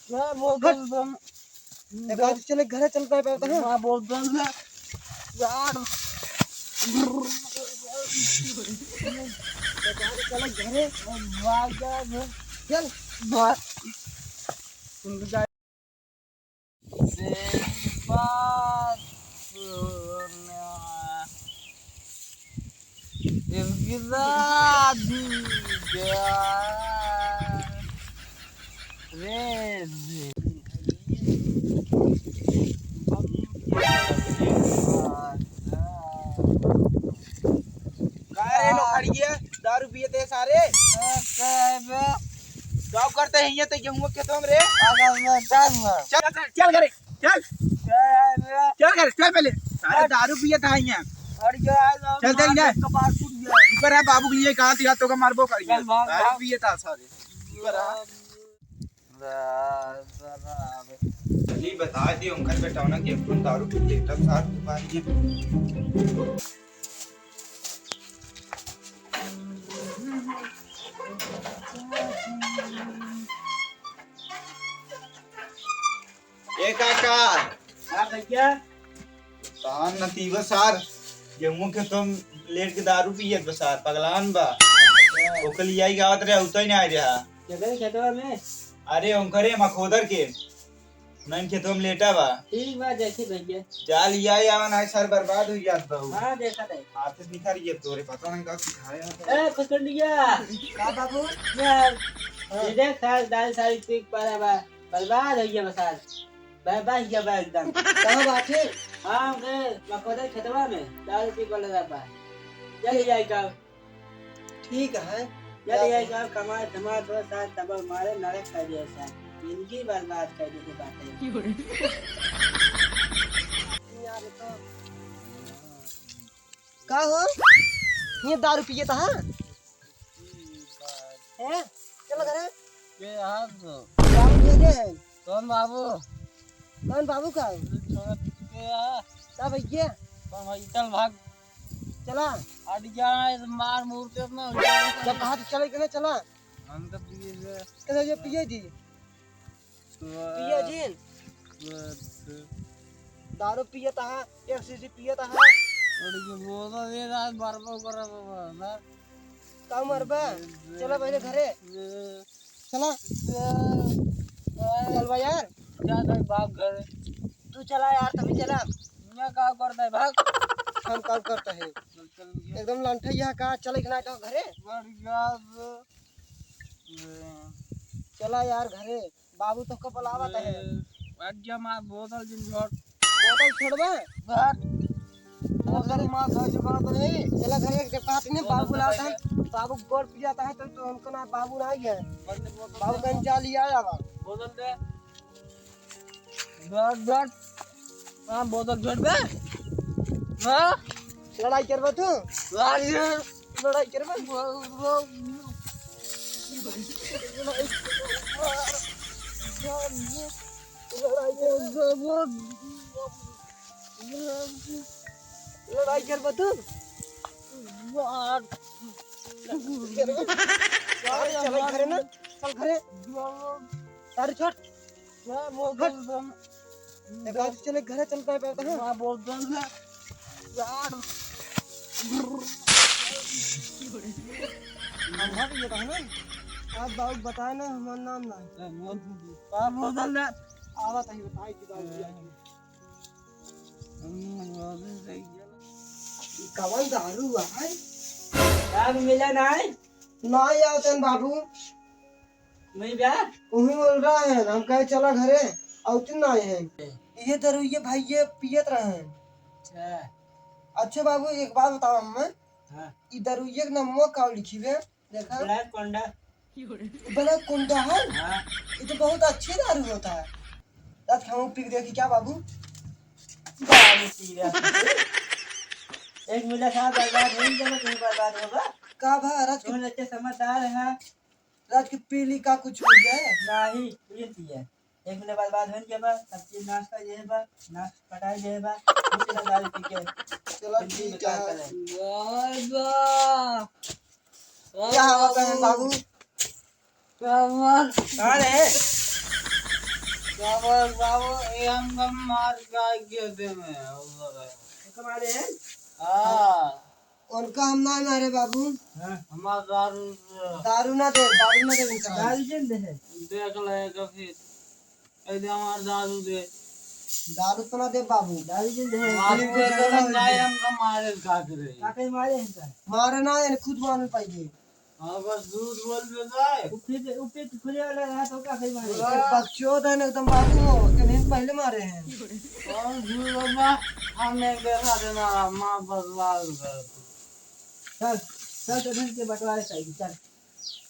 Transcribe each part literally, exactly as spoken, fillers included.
मैं बोल हट। बम। एक आज चले घरे चलता है, पता है? मैं बोल बम ना। यार। एक आज चले घरे। भाग जा, भाग। चल। भाग। से बात सुना। इनकी दादी जा रे। का रे नौखड़िया, दारू पियत है सारे? का करते हैं ये तो गेहूं के खेतों में रे? चल, चल, चल घरे, चल। चल घरे, चल पहले। सारे दारू पियत है यहाँ। चल, चल ना। कपार फूट गया। ऊपर है बाबू के लिए कहा था, तो का मारबो कर। चल, भाग, दारू भाग। पियत है सारे। ऊपर है। चली बता दी उनकर बेटौना के अपन दारू पी के एकदम साथ दुकान के। ए काका। हाँ भैया। तहान नतीबा सार, गेहूं के तुम लेट के दारू पियत बा सार, पगलान बा। ओकर लियाई गावत रहे, उतई ना आए रहा। केकरे खेतवा में? अरे ओंकरे मखोदर के। नैन खेतवा में लेटा बा। ठीक बा, देखी भैया। जा लियाई आवा, ना सार बर्बाद हो जात बा। हाँ, देखा दे। हाथ से निखर गया तोरे, पता नहीं का सिखाया है। ए, खुसकंडिया। का बाबू? यार, हाँ। ये देख सार, दाल सारी पीक पड़ा बा। बर्बाद हो गया बा सार। बर्बाद हो गया बा एकदम। कहाँ बात है? हाँ, हमके मखोदर खेतवा में दारू पी पड़ा बा। चल जाए का। ठीक है। चल जाए का, कमाए धमाए थोड़ा सा तब मारे नरक कर दिया सार। जिंदगी बर्बाद कर दी बात है। यार तो का हो? ये दारू पिए था, हाँ? हैं? चलो घरे। के हाथ दो। बाबू भेजे हैं। कौन बाबू? कौन बाबू का? छोरा के आ। का भैया? कौन भाई? चल भाग। चला। हट जा, इस मार मूर के ना। जब कहा तो चले के ना चला। हम तो पिए थे। कहते ये पिए जी। पिया जी। दारू पियत हा, एक शीशी पियत हा। और ये बोतल ये रात बार बार कर रहा बाबा, ना? का मरबा? चला पहले घरे। चला। चल बा यार। जा भाई बाप घर। तू चला यार, तभी चला। मैं का करता है भाग। हम काम करता है। चल, चल, चल। एकदम लंठा यहाँ का चले के ना तो घरे। बढ़िया से। चला यार घरे। बाबू तोहका बुलावत है। ए, हट जा, मार बोतल जिन छोड़। बोतल छोड़बे? हट। बोतल मार खा चुका तो नहीं। चला घरे एक बात नहीं, बाबू बुलावत है। बाबू गोड़ पियाता है तो, तो हमको ना बाबू ना ही है। बंद बोतल बाबू दे। कहीं जा लिया आवा। बोतल दे। झट, झट। हाँ, बोतल झट बे। हाँ? लड़ाई करबा तू? लड़ाई। लड़ाई करबा? लड़ाई करबा? लड़ाई करबा तू? अरे, चल घरे ना, चल घरे। अरे, छोड़। मैं बोल हट। दो, तुम एक आज चले घरे चलता है, पता है? मैं बोल दो ना। यार। हम भाग ये कहना। आप बाबू बताए ना, हमारा नाम ना है। मैं बोल दो। मैं बोल दो ना। आवा ताही बताई कि बाबू जी आके। हम बोल दो सही है। ई कवन दारू है? दारू मिला ना है? ना आवतन बाबू। नहीं बा? उही बोल रहा है, हम कहे चला घरे, अउतिन ना आए हैं। ये दारू ये भाई ये पियत रहे हैं। अच्छा। अच्छा बाबू, एक बात बताओ हमें। हाँ। ई दारू ये नमवा का लिखी बे? देखा। ब्लैक कोंडा। ब्लैक कोंडा है? हाँ। ये तो बहुत अच्छी दारू होता है। रात खाऊं पी के देखी क्या बाबू? बाबू पी रहा है। एक मिला साहब बर्बाद हो ही जाएगा, तुम बर्बाद होगा। का भा रात तुम इतने समझदार हैं। रात के पीली का कुछ हो गया है? नाही, ये पिए। एक महीने बाद, बाद हो गया बा, सब चीज नाश कर दिए बा, नाश पटाई दिए बा, कुछ ना दारू पी के चलो जिंदगी ठीक बेकार है। करे। बाबा। क्या हुआ बहन बाबू? बाबा। कहाँ रहे? बाबू, बाबू, ये हमका मार काहे के दे में, उधर है। हमका मारे हैं? हाँ। उनका हम ना मारे बाबू। हाँ। हमार दारू से। दारू ना दे, दारू ना दे उनका। दारू जिन दे है। देख ले कभी। ए दे हमार दारू दे। दारू तो ना दे बाबू। दारू जिन दे है। बाबू, फिर अगर ना हमका मारे का करे? का करे मारे हैं का? मारे ना, यानी खुद मारे पाइए। हाँ, बस झूठ बोल दे जाए। उ फिर, उ फिर खुले वाला रहा तो का सही मारे? अरे बकचोद है ना एकदम बाबू हो, इन्हें पहले मारे हैं। कौन झूठ बाबा? हमें देखा देना, माँ बदला कर। चल, चल तो ढंग के बंटवारे चाहिए, चल।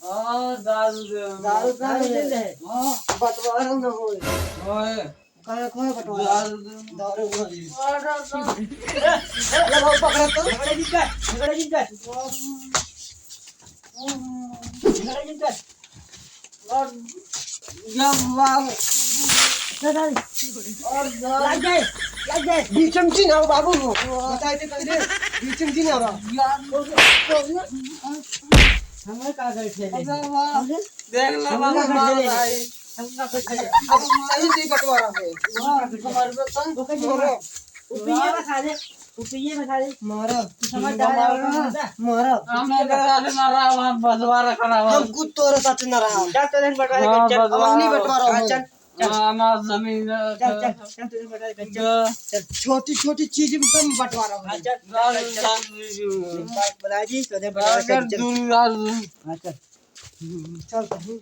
हाँ, दारू दे। दारू का दारू नहीं दे है। दे। हाँ। बंटवारा ना होए। होए। काहे खोए बटवा? दारू दे। दारू ना दी। ए, ए, ए, पकड़ा तो। झगड़ा जिन कर, झगड़ा जिन कर। झगड़ा जिन कर। और जब वाह। चल, चल। और लग जाए, लग जाए। बीच में जी ना बाबू हो। बताए थे कल दे। बीच में जी ना बा। यार, हमें का करे थे? अबे वाह। देख ला हम बाबू, ना मार खेले। भाई। हम ना खेले। अब सही से बंटवारा है। हाँ, हमारे को तंग ओके जी। मारो। उ पिए में खा ले, उ पिए में खा ले। मारा। तू समझदार है, मारा। समझदार। मारा। हम ना करे साथे ना रहा, हम बंटवारा करा हुआ। हम खुद तोरे साथे ना रहा। चल, तो दिन बंटवारा हाँ, कर, चल। बंटवारा। हम नहीं बंटवारा हाँ, हो। चल, चल। हाँ, हमार जमीन है, चल, चल, चल, तो दिन बंटवारा कर, चल। हाँ। चल, छोटी-छोटी चीज में तुम बंटवारा हो। हाँ, चल, चल, चल, चल। चल, चल। बात बना दी, तो दिन बंटवारा कर, चल। चल, चल। हाँ, चल। चल, तो।